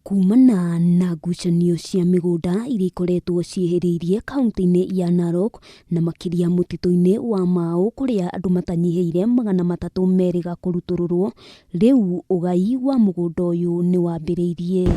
Kumana na ngucanio cia mĩgũnda iria ikoretwo ciĩhĩrĩirie kauntĩ-inĩ ya Narok na makĩria mũtitũ-inĩ wa Mau kũrĩa andũ matanyihĩire 300 merĩga kũrutũrũrwo, rĩu ũgai wa mũgũnda ũyũ nĩ wambĩrĩirie.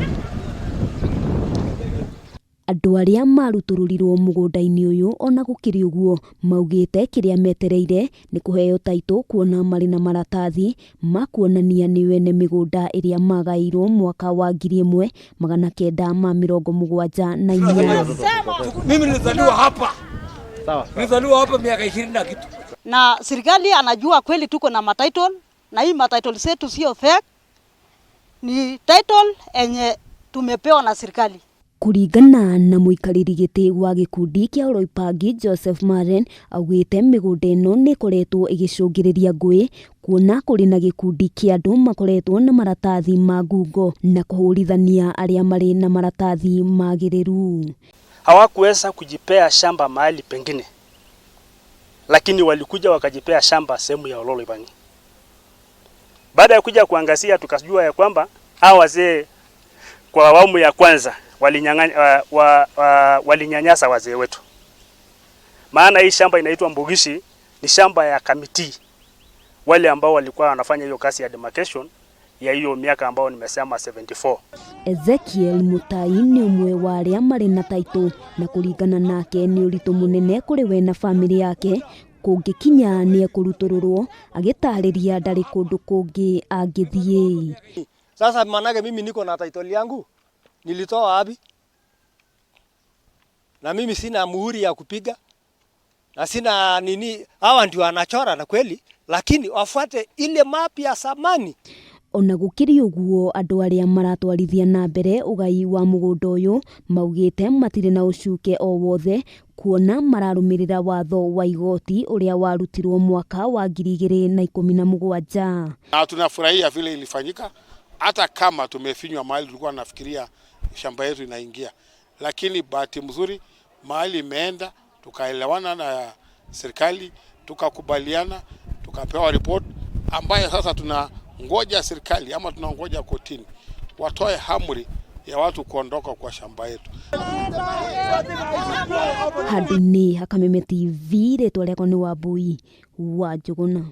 Andũ arĩa marutũrũrirwo mũgũnda-inĩ ũyũ ona gũkĩrĩ ũguo maugĩte kĩrĩa metereire nĩ kũheo taitũ kuona marĩ na maratathi ma kuonania nĩo ene mĩgũnda ĩrĩa magaĩirwo mwaka wa 1974. Mimi nilizaliwa hapa. Nilizaliwa hapa miaka 20 na kitu. Na serikali anajua kweli tuko na matitle na hii matitle zetu sio fake, ni title enye tumepewa na serikali. Kũringana na mũikarĩri gĩtĩ wa gĩkundi kĩa Oloipangi Joseph Maren augĩte mĩgũnda ĩno nĩ ĩkoretwo ĩgĩcũngĩrĩria ngũĩ kuona kũrĩ na gĩkundi kĩa andũ makoretwo na maratathi ma ngungo na kũhũrithania arĩa marĩ na maratathi magĩrĩru. Hawakuweza kujipea shamba mahali pengine, lakini walikuja wakajipea shamba sehemu ya Ololoipangi. Baada ya kuja kuangazia, tukajua ya kwamba hawa wazee kwa awamu ya kwanza walinyanyasa wazee wetu. Maana hii shamba inaitwa Mbugishi ni shamba ya committee, wale ambao walikuwa wanafanya hiyo kazi ya demarcation ya hiyo miaka ambao nimesema 74. Ezekiel Mutai nĩ ũmwe wa arĩa marĩ na taitũ na kũringana nake nĩ ũritũ mũnene kũrĩ we na bamĩrĩ yake kũngĩkinya nĩ ekũrutũrũrwo, agĩtarĩria ndarĩ kũndũ kũngĩ angĩthiĩ. Sasa manake mimi niko na title yangu nilitoa wapi? Na mimi sina muhuri ya kupiga na sina nini. Hawa ndio wanachora na kweli, lakini wafuate ile map ya zamani. Ona gũkĩrĩ ũguo andũ arĩa maratwarithia na mbere ũgai wa mũgũnda ũyũ maugĩte matirĩ na ũcuke o wothe kuona mararũmĩrĩra watho wa igoti ũrĩa warutirwo mwaka wa 2017. Na tunafurahia vile ilifanyika, hata kama tumefinywa mahali tulikuwa nafikiria shamba yetu inaingia, lakini bahati mzuri mahali imeenda, tukaelewana na serikali, tukakubaliana, tukapewa report ambayo sasa tunangoja serikali ama tunangoja kotini watoe amri ya watu kuondoka kwa shamba yetu. Handũ-inĩ ha Kameme TV, rĩtwa rĩakwa nĩ Wambui wa Njũgũna.